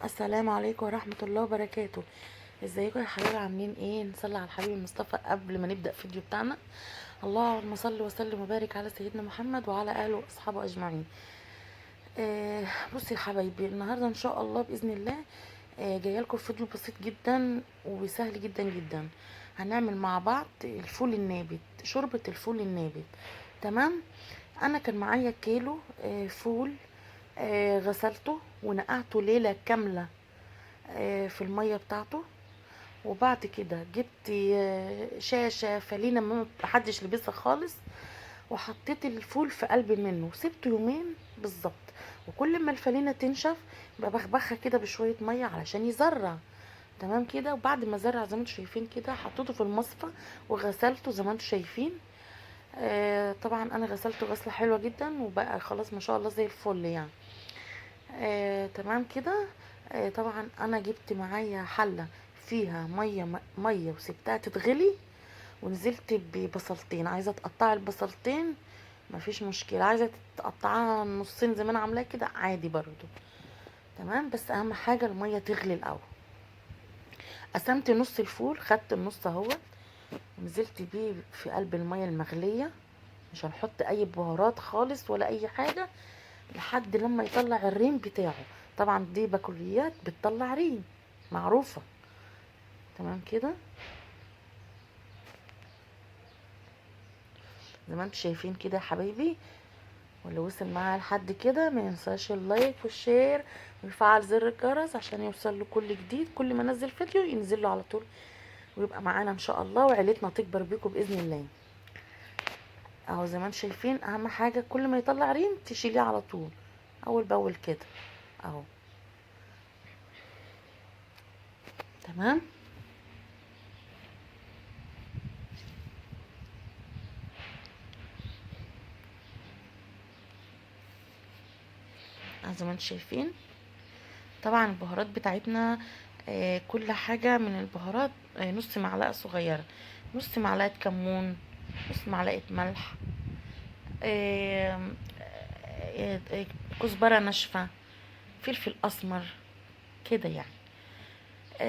السلام عليكم ورحمة الله وبركاته. ازيكم يا حبايبي؟ عاملين ايه؟ نصلي على الحبيب المصطفى قبل ما نبدأ الفيديو بتاعنا. اللهم صل وسلم وبارك على سيدنا محمد وعلى اهله واصحابه اجمعين. بصي يا حبايبي، النهارده ان شاء الله باذن الله جاية لكم فيديو بسيط جدا وسهل جدا جدا. هنعمل مع بعض الفول النابت، شوربة الفول النابت. تمام. انا كان معايا كيلو فول، غسلته ونقعته ليلة كاملة في المية بتاعته. وبعد كده جبت شاشة فلينه ما حدش لبسها خالص، وحطيت الفول في قلب منه وسبته يومين بالظبط. وكل ما الفلينه تنشف ببخبخها كده بشوية مية علشان يزرع. تمام كده. وبعد ما زرع زي ما انتم شايفين كده حطيته في المصفى وغسلته زي ما انتم شايفين. طبعا انا غسلته غسله حلوة جدا وبقى خلاص ما شاء الله زي الفل يعني. تمام كده. طبعا انا جبت معايا حله فيها مية وسبتها تتغلي، ونزلت ببصلتين. عايزه تقطعي البصلتين مفيش مشكلة، عايزه تقطعها نصين زي ما انا عاملاه كده عادي برضو. تمام. بس اهم حاجة المية تغلي الاول. قسمت نص الفول، خدت النص اهوت ونزلت بيه في قلب المية المغليه. مش هنحط اي بهارات خالص ولا اي حاجة لحد لما يطلع الريم بتاعه. طبعا دي بكريات بتطلع ريم معروفة. تمام كده زي ما انتم شايفين كده يا حبايبي. واللي وصل معايا لحد كده ما ينساش ال like وال share ويفعل زر الجرس عشان يوصل له كل جديد. كل ما انزل فيديو ينزل له على طول ويبقى معانا ان شاء الله، وعيلتنا تكبر بيكم باذن الله. اهو زي ما انتم شايفين، اهم حاجة كل ما يطلع ريم تشيليه على طول اول باول كده اهو. تمام. زي ما انتم شايفين طبعا البهارات بتاعتنا، كل حاجة من البهارات، نص معلقة صغيرة، نص معلقة كمون، نص معلقة ملح، كزبرة ناشفة، فلفل أسمر كده يعني،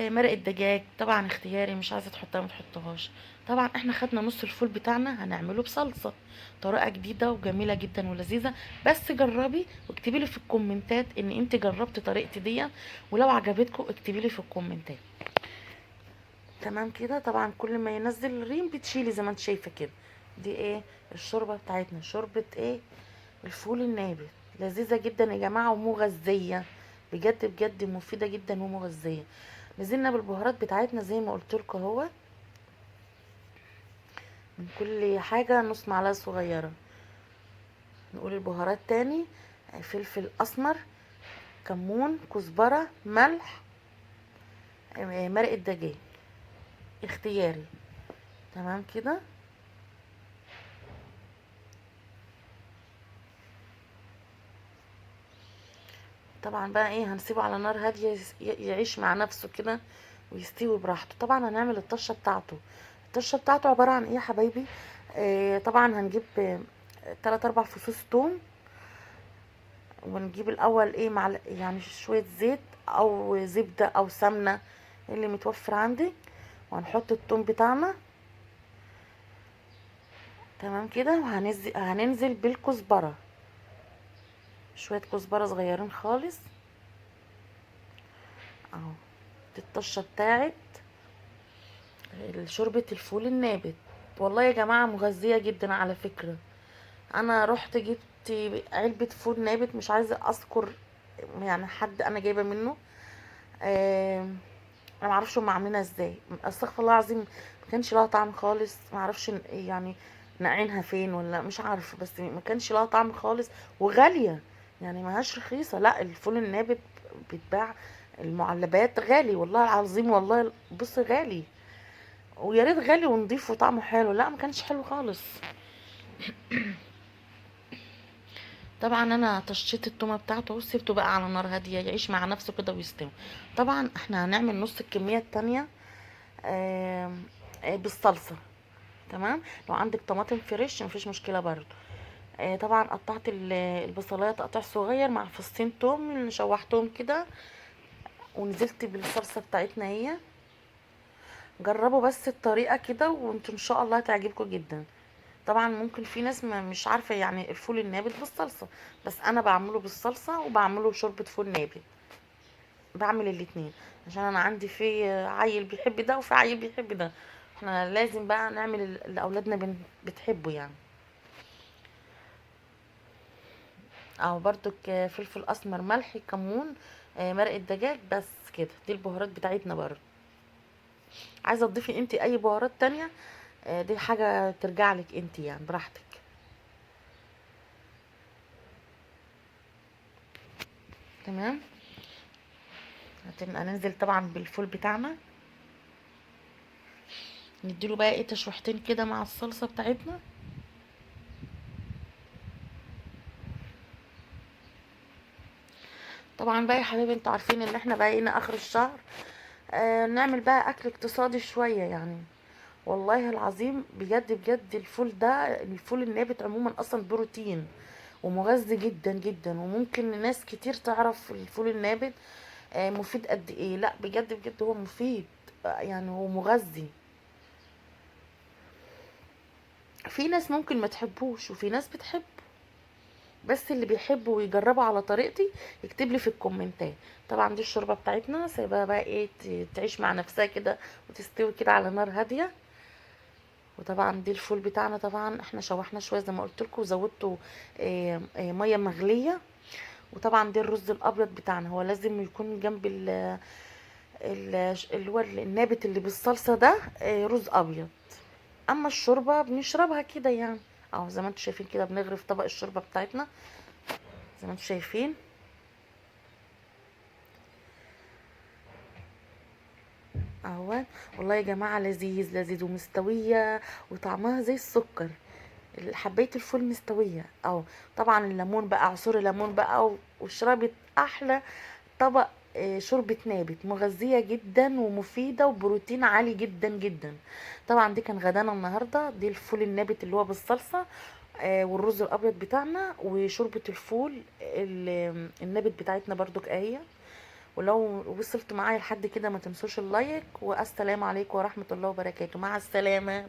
مرقة دجاج طبعا اختياري، مش عايزة تحطها ما تحطهاش. طبعا احنا خدنا نص الفول بتاعنا هنعمله بصلصة، طريقة جديدة وجميلة جدا ولذيذة. بس جربي واكتبي لي في الكومنتات ان انت جربتي طريقتي دي، ولو عجبتكم اكتبي لي في الكومنتات. تمام كده. طبعا كل ما ينزل الريم بتشيلي زي ما انت شايفة كده. دي ايه الشوربة بتاعتنا، شوربة ايه الفول النابت، لذيذة جدا يا جماعة ومغذية بجد بجد، مفيدة جدا ومغذية. نزلنا بالبهارات بتاعتنا زي ما قلت لكم اهو، من كل حاجة نص معلقة صغيرة. نقول البهارات تاني: فلفل اسمر، كمون، كزبرة، ملح، مرقة دجاج اختياري. تمام كده. طبعا بقى ايه هنسيبه على نار هادية يعيش مع نفسه كده ويستوي براحته. طبعا هنعمل الطشه بتاعته. الطشه بتاعته عبارة عن ايه يا حبايبي؟ طبعا هنجيب 3-4 فصوص توم، ونجيب الاول ايه مع يعني شوية زيت او زبدة او سمنه اللي متوفر عندي، وهنحط التوم بتاعنا. تمام كده. وهننزل بالكزبره، شوية كزبره صغيرين خالص اهو. دي الطشه بتاعت شوربة الفول النابت. والله يا جماعة مغذيه جدا على فكرة. انا رحت جبت علبة فول نابت، مش عايزه اذكر يعني حد انا جايبه منه، انا معرفش هم عاملينها ازاي، استغفر الله العظيم، ما كانش لها طعم خالص. ما اعرفش يعني ناقعينها فين ولا مش عارفه، بس ما كانش لها طعم خالص، وغاليه يعني ما هاش رخيصة. لا الفول النابت بيتباع المعلبات غالي والله العظيم، والله بص غالي، ويا ريت غالي ونضيف وطعمه حلو، لا ما كانش حلو خالص. طبعا انا طشيت التومه بتاعته وسبته بقى على نار هادية يعيش مع نفسه كده ويستوي. طبعا احنا هنعمل نص الكمية التانية بالصلصه. تمام. لو عندك طماطم فريش مفيش مشكلة برضو. طبعا قطعت البصلايه تقطيع صغير مع فصين توم اللي شوحتهم كده ونزلت بالصلصه بتاعتنا هي. جربوا بس الطريقة كده وانتوا ان شاء الله هتعجبكم جدا. طبعا ممكن في ناس ما مش عارفه يعني الفول النابت بالصلصه، بس انا بعمله بالصلصه وبعمله شوربة فول نابت، بعمل الاتنين عشان انا عندي في عيل بيحب ده وفي عيل بيحب ده. احنا لازم بقى نعمل اللي اولادنا بتحبه يعني. اهو برضو فلفل اسمر، ملح، كمون، مرقه دجاج، بس كده. دي البهارات بتاعتنا. برضو عايزه تضيفي انت اي بهارات تانية، دي حاجة ترجع لك انت يعني براحتك. تمام. هننزل طبعا بالفول بتاعنا، نديله بقى ايه تشويحتين كده مع الصلصه بتاعتنا. طبعا بقى يا حبايبي انتوا عارفين ان احنا بقينا اخر الشهر، نعمل بقى اكل اقتصادي شوية يعني. والله العظيم بجد بجد الفول ده، الفول النابت عموما اصلا بروتين ومغذي جدا جدا، وممكن ناس كتير تعرف الفول النابت مفيد قد ايه. لا بجد بجد هو مفيد، يعني هو مغذي. في ناس ممكن ما تحبوش وفي ناس بتحبه، بس اللي بيحبه ويجربه على طريقتي يكتب لي في الكومنتات. طبعا دي الشوربة بتاعتنا سايباها بقى ايه تعيش مع نفسها كده وتستوي كده على نار هادية. وطبعا دي الفول بتاعنا، طبعا احنا شوحناه شوية زي ما قلت لكم، وزودته مية مغليه. وطبعا دي الرز الابيض بتاعنا، هو لازم يكون جنب اللي هو النابت اللي بالصلصه ده، رز ابيض. اما الشوربة بنشربها كده يعني، اهو زي ما انتم شايفين كده بنغرف طبق الشوربة بتاعتنا زي ما انتم شايفين. اهو والله يا جماعة لذيذ لذيذ ومستويه وطعمها زي السكر، حبايه الفول مستوية اهو. طبعا الليمون بقى، عصير ليمون بقى، وشربت احلى طبق، شوربة نابت مغذيه جدا ومفيدة وبروتين عالي جدا جدا. طبعا دي كان غدانا النهارده، دي الفول النابت اللي هو بالصلصه، والرز الابيض بتاعنا، وشوربه الفول النابت بتاعتنا برضو اهي. ولو وصلت معايا لحد كده ما تنسوش اللايك، والسلام عليكم ورحمة الله وبركاته. مع السلامة.